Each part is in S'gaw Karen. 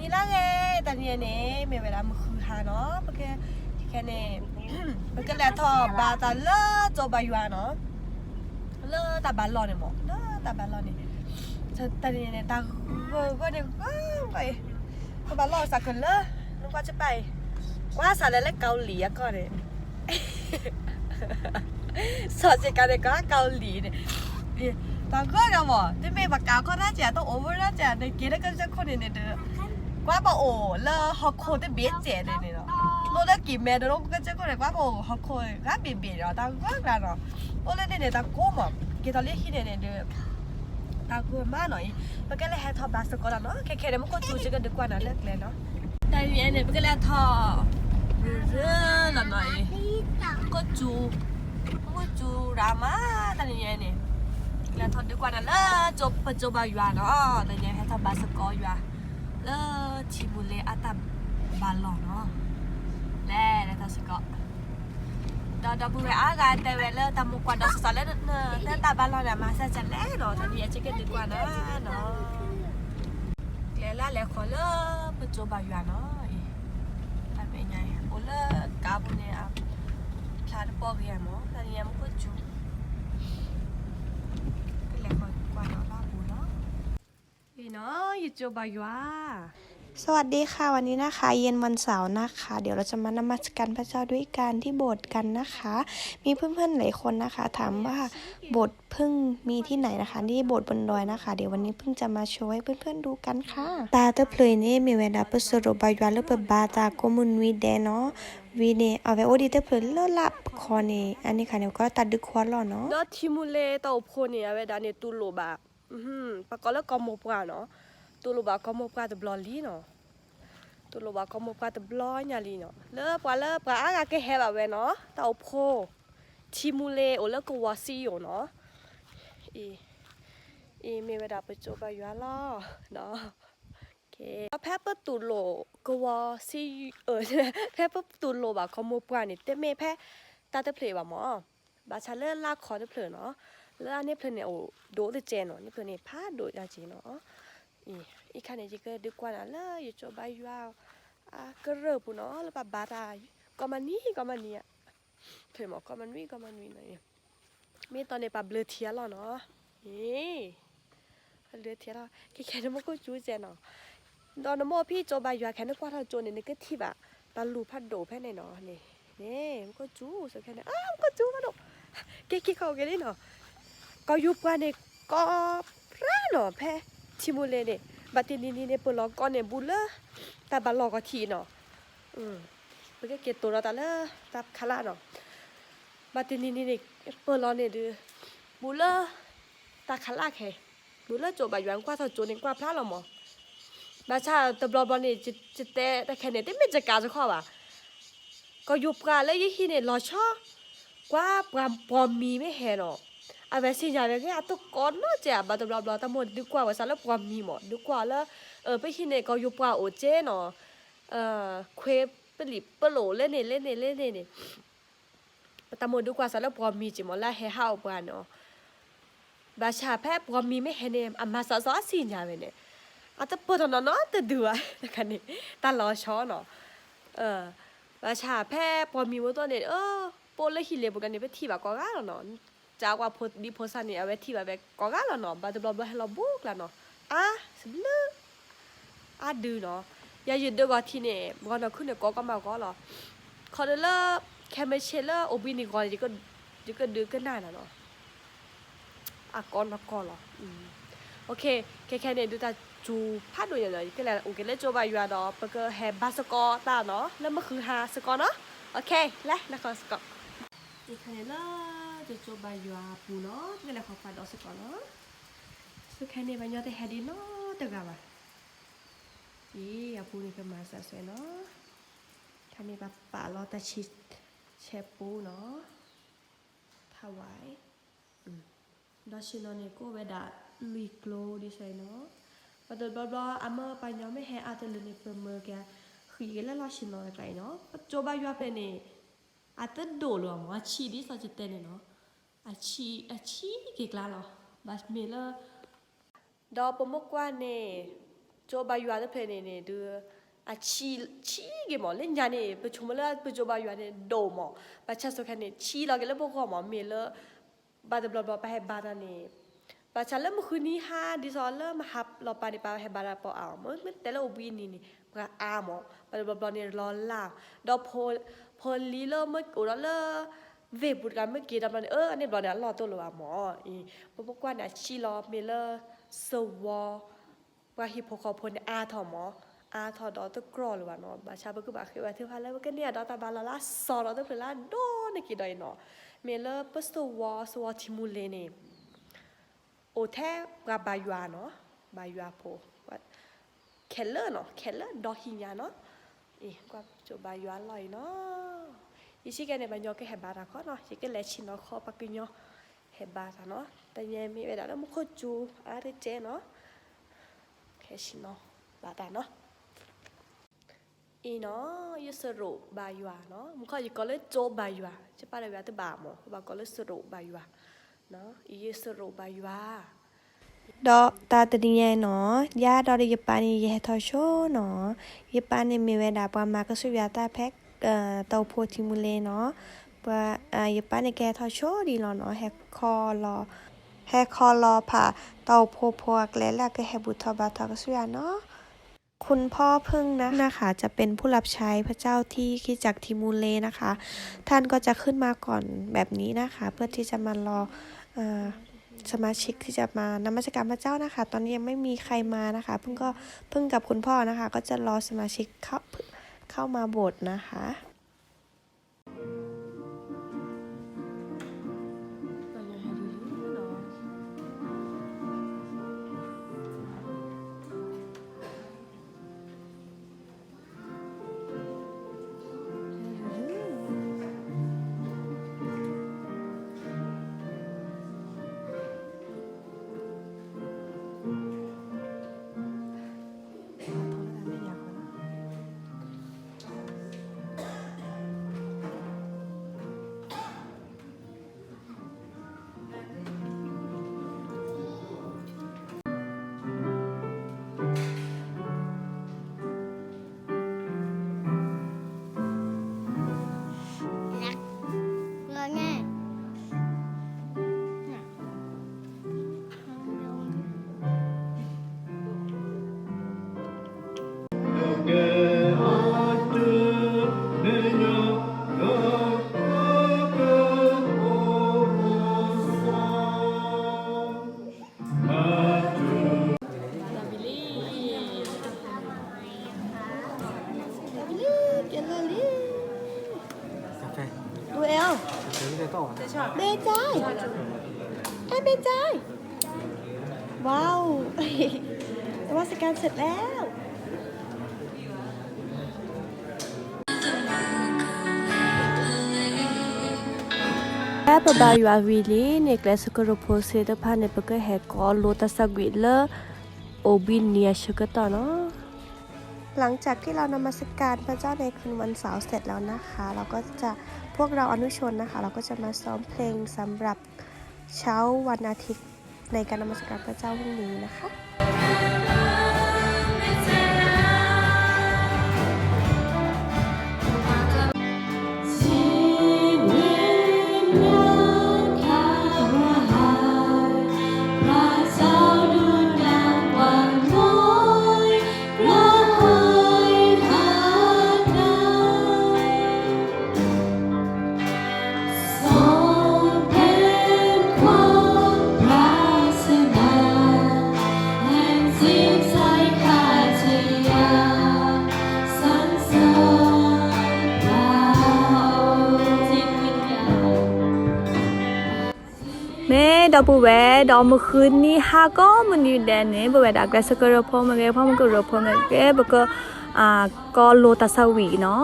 မ့ၢ်လၢဂ့ၤ တနံၤအံၤန့ၣ် မ့ၢ်ဝဲဒၣ်မုၢ်ဃုဟါနီၤ, ပက, ခဲခဲန့ၣ် ပကလဲၤထီၣ်ဘါသးလၢကၠိဘါယွၤနီၤ, လၢတၢ်ဘါလီၢ်န့ၣ်မး, လၢတၢ်ဘါလီၢ်န့ၣ်, တနံၤန့ၣ် တၢ်ဂီၤဂီၤန့ၣ် ဂီၤဂီၤအံၤ, ပဘၣ်လီၢ်စးကလၢ, နကွၢ်ကၠပၢ်အံၤ, ကွၢ်စးလၢလၢကီၤလံၤအကီၢ်န့ၣ် စီၤစ့ကၤန့ၣ် ကီၤကီၤလံၤန့ၣ်, တၢ်ဂီၤဂီၤမး တမ့ၢ်ပှၤကးခီၣ်တၢ်စဲး တအိၣ်ဝဲဒၣ်စဲး နက့ၤလၢကစၢၢ်ခိၣ်န့ၣ်န့ၣ်ဒီး, ကွၢ်ပအိၣ်လၢဟီၣ်ခိၣ်တဘ့ၣ်စဲးန့ၣ်န့ၣ်လီၤ, လိၣ်လၢက့ၤမဲဒီးကစၢၢ်ခိၣ်န့ၣ် ကွၢ်ပအိၣ်ဟီၣ်ခိၣ်ဂၤဘ့ၣ်ဘ့ၣ်ဒီး တၢ်ဂီၤဂီၤနီၤ, အိၣ်လၢန့ၣ်န့ၣ် တၢ်ကိးမး, က့ၤထီၣ်လၢဟံၣ်န့ၣ်န့ၣ်ဒီး တၢ်ဂီၤမးနီၤအံၤ, ပကလဲၤဟဲထီၣ်ဘါစ့ၢ်ကီးလီၤနီၤ, ခဲခဲန့ၣ် မူခိၣ်စူၤ ယကဒုးကွၢ်နၤလၢကျဲနီၤ, တနံၤအံၤန့ၣ် ပကလဲၤထီၣ် ရၢလီၤနီၤအံၤ, မူခိၣ်စူၤ, မူခိၣ်စူၤရၤမး, တနံၤအံၤန့ၣ် လဲၤထီၣ်ဒုးကွၢ်နၤလၢကၠိ ပကၠိဘါယွၤနီၤ, တနံၤအံၤဟဲထီၣ်ဘါစ့ၢ်ကီးယွၤ လၢထံမူလ့အတၢ်ဘါလီၢ်နီၤ, လဲၤလဲၤထီၣ်စ့ၢ်ကီး ဒီးဒီပုၢ်ဝဲၢ်အါဂၤတဲဝဲလၢတၢ်မိၢ်ပှၢ်ဒီးစးစးလၢ တၢ်ဘါလီၢ်န့ၣ် မၤစၢၤကလဲၣ်နီၤ, တနံၤအံၤ ယကဒုးကွၢ်နၤနီၤ, ကျဲလၢလဲၤဃီၤလၢပကၠိဘါယွၤနီၤအံၤ, တၢ်မဲာ်ညါအံၤ အိၣ်လၢကါပူၤန့ၣ် ဖျါတပီၢ်ဂ့ၤမး, တနံၤအံၤမူခိၣ်စူၤ ကလဲၤဃီၤကွၢ်ဒီးဘၣ်ပူၤနီၤ, အံၤနီၤ ယကၠိဘါယွၤ สวัสดีค่ะ วันนี้นะคะ เย็นวันเสาร์นะคะ เดี๋ยวเราจะมานมัสการพระเจ้าด้วยกันที่โบสถ์กันนะคะ มีเพื่อนๆหลายคนนะคะ ถามว่าโบสถ์พึ่งมีที่ไหนนะคะ ที่โบสถ์บนดอยนะคะ เดี๋ยววันนี้พึ่งจะมาโชว์ให้เพื่อนๆดูกันค่ะ တၢ်တဖျၢၣ်အံၤန့ၣ် မ့ၢ်ဝဲဒၣ်ပစိရိၤဘါယွၤလၢပဘါသးကိးမုၢ်နွံဒဲးနီၤ, ဝံၤန့ၣ် အဝဲအိၣ်ဒံးတဖျၢၣ်လၢလၢပခီန့ၣ် အန့ၣ်ခါန့ၣ် ကီးတၢ်ဒုးခွါလီၢ်နီၤ, ဒီးထံမူလ့တၢ်အိၣ်ဖှိၣ်န့ၣ် အဝဲဒၣ်န့ၣ် တူၢ်လိာ်ဘၣ် ပကိးလၢကီၢ်မိၢ်ပှၢ်နီၤ, တူၢ်လိာ်ဘၣ်ကီၢ်မိၢ်ပှၢ်တဘျီလံနီၤ, တူၢ်လိာ်ဘၣ်ကီၢ်မိၢ်ပှၢ်တဘျီညါလံနီၤ, လၢပှၤလၢပှၤအါဂၤကဟဲဘၣ်ဝဲနီၤ, တၢ်အိၣ်ဖှိၣ် ထံမူလ့အိၣ်လၢကဝီၤစံယိၣ်နီၤ, အံၤ အံၤမ့ၢ်ဝဲဒၣ်ပကၠိဘါယွၤလီၤ, ဒီးဖဲပတူၢ်လိာ်ကဝီၤစံ, ဖဲပတူၢ်လိာ်ဘၣ်ကီၢ်မိၢ်ပှၢ်န့ၣ် တမ့ၢ်ဖဲတၢ်တဖျၢၣ်ဘၣ်မး ဘၣ်ဆၣ်လၢလါခီတဖျၢၣ်နီၤ, လၢအန့ၣ်ဖျၢၣ်န့ၣ် အိၣ်ဒိၣ်တကဲနီၤ, န့ၣ်ဖျၢၣ်န့ၣ် ဖးဒိၣ်တကဲနီၤ, အံၤ အံၤခါန့ၣ် ယကဒုးကွၢ်နၤလၢယကၠိဘါယွၤ အကရၢၢ်ပူၤနီၤ, လၢပဘါတၢ် ကီမနံၤ ကီမနံၤဧါ, ဖဲမး ကီမနွံ ကီမနွံနီၤ, မ့ၢ်တီန့ၣ် ပဘျၢထံအလီၢ်နီၤ, အံၤ ဘျၢထံအလီၢ်, ခဲခဲန့ၣ် မူခိၣ်စူၤကဲနီၤ, ဒီးနမိၢ်ဖံးကၠိဘါယွၤခဲ နကွၢ်ထီၣ်ကၠိန့ၣ် နကထံၣ်ဘၣ် တၢ်လူၤဖးဒိၣ်ဖဲန့ၣ်နီၤ, န့ၣ် မူခိၣ်စူၤ စဲခဲန့ၣ် အါ မူခိၣ်စူၤဖးဒိၣ်, က့ၤက့ၤခီက့ၤလံနီၤ, ကီၢ်ယိၤပှၢ်န့ၣ် ကီးပြးနီၤ, ဖဲထံမူလ့န့ၣ် ဘၣ်တနံၤနံၤန့ၣ် ပၢၢ်လီၤကီးန့ၣ် ဘူးလၢ တၢ်ဘါလီၢ်ဂီၤထံးနီၤ, ပကက့ၤတိၤဒီးတၢ်လၢတၢ်ခးလၢ်နီၤ, ဘၣ်တနံၤနံၤန့ၣ် ပၢၢ်လီၤန့ၣ်ဒီး ဘူးလၢ တၢ်ခးလၢ်ခဲ, ဘူးလၢကၠိဘါယွၤ ကွၢ်ထီၣ်ကၠိန့ၣ် ကွၢ်ဖျါလီၤမး, ဘၣ်ဆၣ်တဘျီဘျီန့ၣ် ယတဲတၢ်ခဲန့ၣ် တမ့ၢ်ယကးတခီဘၣ် ကီၢ်ယိၤပှၢ်လၢယဟံၣ်န့ၣ် လီၤဆီ, ကွၢ်ပှၤပိာ်မံၤမ့ၢ်ဟဲနီၤ, အဝဲသ့ၣ်ညါဝဲဂ့ၤ အတကိးနီတစဲး ဘၣ်တဘျီဘျီ တၢ်မိၢ်ဒုးကွၢ်ဝဲစးလၢပိာ်မံၤမး ဒုးကွၢ်လၢ ပဟံၣ်န့ၣ် ကီၢ်ယိၤပှၢ်အိၣ်က့နီၤ, ခွ့ပလံာ်ပလိာ်လၢန့ၣ်လၢန့ၣ်လၢန့ၣ်န့ၣ် ပတၢ်မိၢ်ဒုးကွၢ်စးလၢပိာ်မံၤက့မး လၢအဟဲဟးအိၣ်ပှၤနီၤ, ဘၣ်ဆၣ်ဖဲပိာ်မံၤမ့ၢ်ဟဲန့ၣ် အမၤစးစီအသ့ၣ်ညါဝဲန့ၣ်, အတပၢၢ်ထီၣ်နီၢ်နီၢ်တဒုဘၣ်, တခါန့ၣ် တၢ်လီၤဆီနီၤ, ဘၣ်ဆၣ်ဖဲပိာ်မံၤဝဲသ့ၣ်န့ၣ် ပအိၣ်လၢဟံၣ်လ့ပူၤကန့ၣ် ပထံၣ်ဘၣ်ကိးဂၤလီၤနီၤ, ကကွၢ်ဖိဒံဖိသၣ်န့ၣ် အဝဲထံၣ်ဘၣ်ဝဲကိးဂၤလီၤနီၤ, ဘၣ်တဘျီဘျီဟဲလီၤဘူးကျါနီၤ, အါ စဘျုး အါဒုနီၤ, ယၤယဒုးဂီၤထံးန့ၣ် ဂီၤနီၢ်ခုန့ၣ် ကိးကီမးဂီၤလီၤ, ခီဒုလၢ ခဲမုၢ်ဆ့ၣ်လၢအိၣ်ဘှံးနံၤဂီၤန့ၣ် ယကဒုးကနၣ်နီၤနီၤ, အကိးနီၢ်ကီၢ်လီၤ, ခဲခဲန့ၣ် ဒုးတၢ်စူၤဖးဒိၣ်ညါနီၤ, ယကလဲၤအိၣ်က့ၤလၢကၠိဘါယွၤဒီး ပကဟဲဘါစ့ၢ်ကီးတၢ်နီၤ လၢမုၢ်ဃုဟါစ့ၢ်ကီးနီၤ, လဲၤနၢ်ကီၢ်စ့ၢ်ကီး, ခဲခဲန့ၣ်လၢ ကၠိဘါယွၤအပူၤနီၤ ပကလဲၤဃီၤဖးဒိၣ်စ့ၢ်ကီးနီၤ, ခဲခဲန့ၣ် ပှၤညီတဟဲဒံးနီတဂၤဘၣ် အံၤ အပူၤန့ၣ် ပမၤစးစွဲနီၤ, ခါန့ၣ် ပပာ်လီၤတၢ်ဆံဆဲးပူနီၤ, ထါဝဲ, ဒီးဆ့ၣ်နီၤန့ၣ် ကအိၣ်ဝဲဒၣ်လွံၢ်ကျိဒ်သိးအံၤနီၤ, ပှၤတဘျီဘျီ အမ့ၢ်ပှၤညီမ့ၢ်ဟဲအါတလၢန့ၣ် ပမၢက့ၤ ဃံးက့ၤလၢလီၢ်ဆ့ၣ်နီၤတကျါအံၤနီၤ, ပကၠိဘါယွၤဖျၢၣ်န့ၣ် အတဒိၣ်လၢၤမး အဆံးဒ်သိးယတဲန့ၣ်နီၤ, အဆံး အဆံးက့ၤကျါလီၤ, ဘၣ်မ့ၢ်လၢ ဒီးပမ့ၢ်ကွၢ်န့ၣ် ကၠိဘါယွၤသ့ၣ်တဖၣ်န့ၣ်န့ၣ် ဒုး အဆံး ဆံးက့ၤမး လၢညါန့ၣ် ပဆိကမိၣ်လၢပကၠိဘါယွၤန့ၣ် ဒိၣ်မး, ဘၣ်ဆၣ်စခါန့ၣ် ဆံးလီၤက့ၤလၢပဂီၢ်မး မ့ၢ်လၢ ဘၣ်တဘျီဘျီပဟဲဘါတၢ်န့ၣ် ဘၣ်ဆၣ်လၢမုၢ်ဃုနံၤဟါ ဒ်သိးလၢမဟါလီၤပာ်န့ၣ် ပဟဲဘါတၢ်ပအါမး, မ့ၢ်တဲလၢအိၣ်ဘှံးနံၤန့ၣ် ပှၤအါမး, ဘၣ်တဘျီဘျီန့ၣ်လီၤလၢ်, ဒီး ဖိလံၤလၢမ့ၢ်အိၣ်ဒီးလၢ ဝ့ၢ်ပူၤတဂၤ မ့ၢ်က့ၤတဘျီန့ၣ် အၢ အန့ၣ်ဘျီန့ၣ် အလီၢ်တအိၣ်လၢၤဘၣ်မး, အံၤ ပမ့ၢ်ကွၢ်န့ၣ် အဆံးလီၤ မ့ၢ်လၢ စဝီ ပှၤဟံၣ်ဖိဃီဖိန့ၣ်အါထီၣ်မး, အါထီၣ်ဒီးတကြၢးလၢၤဘၣ်နီၤ, ဘၣ်ဆၣ်ပကဘၣ်ဃ့ဝဲသ့ၣ်တဖၣ်လၢ ပကန့ၢ်အဒီးတၢ်ဘါလီၤလၢစီၤဒီးတဖျၢၣ်လၢအဒိၣ်န့ၢ်က့ၤဒီးအံၤနီၤ, မ့ၢ်လၢပစဝီ စဝီထံမူလ့ၤန့ၣ် အိၣ်ထဲပှၤဘါယွၤနီၤ, ဘါယွၤဖိ ခဲလၢာ်နီၤ, ခဲလၢာ်ဒီဟံၣ်ညါနီၤ, အံၤ ကွၢ်ကၠိဘါယွၤလီၢ်အံၤနီၤ, ယဆံးကဲန့ၣ် ပှၤကညီကဟဲဘါတၢ်ခီနီၤ, ယကလဲၤဆ့ၣ်နီၤခီပှၤကညီ ဟဲဘါတၢ်နီၤ, တနံၤမ့ၢ်ဝဲဒၣ်လၢမူခိၣ်စူၤအါတကဲနီၤ, ဟဲဆ့ၣ်နီၤဘါတၢ်နီၤ. အံၤနီၤ, ယစရိးဘါယွၤနီၤ, မူခီယကိးလၢကၠိဘါယွၤ, ယပၢ်ဒီးယွၤတဘၣ်မး, ပဘၣ်ကိးလၢစရိးဘါယွၤ, အံၤယစရိးဘါယွၤ. ဒီးတၢ်တနံၤညါနီၤ, ယၤဒီးယပၢ်န့ၣ် ယဟဲထီၣ်ဆိနီၤ, ယပၢ်န့ၣ်မ့ၢ်ဝဲဒၣ်ပှၤမၤကစၢ်ယွၤတၢ်ဖဲ တၢ်အိၣ်ဖှိၣ်ထံမူလ့ၤနီၤ, ပှၤ ယပၢ်န့ၣ်ကဟဲထီၣ်ဆိဒံးလီၤနီၤ, ဟဲခီလီၤ ဟဲခီလီၤဖး တၢ်အိၣ်ဖှိၣ်ဖိအကျဲလၢအကဟဲဘူၣ်ထီၣ်ဘါထီၣ်ကစၢ်ယွၤနီၤ. คุณพ่อพึ่งนะคะ จะเป็นผู้รับใช้พระเจ้าที่คริสตจักรทิมูเลนะคะ ท่านก็จะขึ้นมาก่อนแบบนี้นะคะ เพื่อที่จะมารอ เอ่อ สมาชิกที่จะมานมัสการพระเจ้านะคะ ตอนนี้ยังไม่มีใครมานะคะ เพิ่งก็ เพิ่งกับคุณพ่อนะคะ ก็จะรอสมาชิกเข้า เข้ามาโบสถ์นะคะ Where else? เบจาย เอ้ย เบจาย ว้าว นมัสการเสร็จแล้ว ဖဲပဘါယွၤဝံၤလံန့ၣ် ကျဲးစကရိၣ်ဖိသ့ၣ်တဖၣ်န့ၣ် ပကဟဲကိးလိာ်တၢ်သးဝံၣ်လၢ အိၣ်ဘှံးနံၤအဆၢကတီၢ်နီၤ. หลังจากที่เรานมัสการพระเจ้าในคืนวันเสาร์เสร็จแล้วนะคะ เราก็จะ พวกเราอนุชนนะคะ เราก็จะมาซ้อมเพลงสำหรับเช้าวันอาทิตย์ในการนมัสการพระเจ้าพรุ่งนี้นะคะမ့ၢ်ဒီပုၢ်ဝဲၢ် ဒီးမုၢ်ဃုနံၤဟါကိးမုၢ်နံၤဒဲးန့ၣ် ပဝဲဒၣ်ကျဲးစကရိၣ်ဖိမ့ၢ်ဂ့ၤ ဖီမုၢ်ကရိၣ်ဖိမ့ၢ်ဂ့ၤ ပက ကိးလိာ်တၢ်သးဝံၣ်နီၤ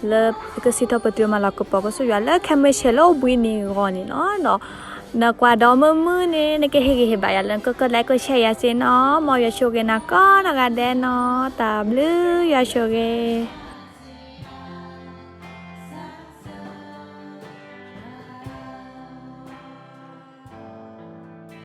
လၢပကစံးထီၣ်ပတြၢၤမၤလၤကပီၤကစၢ်ယွၤလၢခဲမုၢ်ဆ့ၣ်လၢအိၣ်ဘှံးနံၤအဂီၢ်န့ၣ်လီၤ. ဒီးနကွၢ်ဒီးမုာ်မုာ်န့ၣ် နကဟ့ၣ်ဂံၢ်ဟ့ၣ်ဘါယၤလၢနက က like က share ယၤစ့ၢ်နီၤ. မ်ယွၤဆိၣ်ဂ့ၤနၤကိးနီၢ်ဂၤဒဲးနီၤ. တၢ်ဘျုး ယွၤဆိၣ်ဂ့ၤ.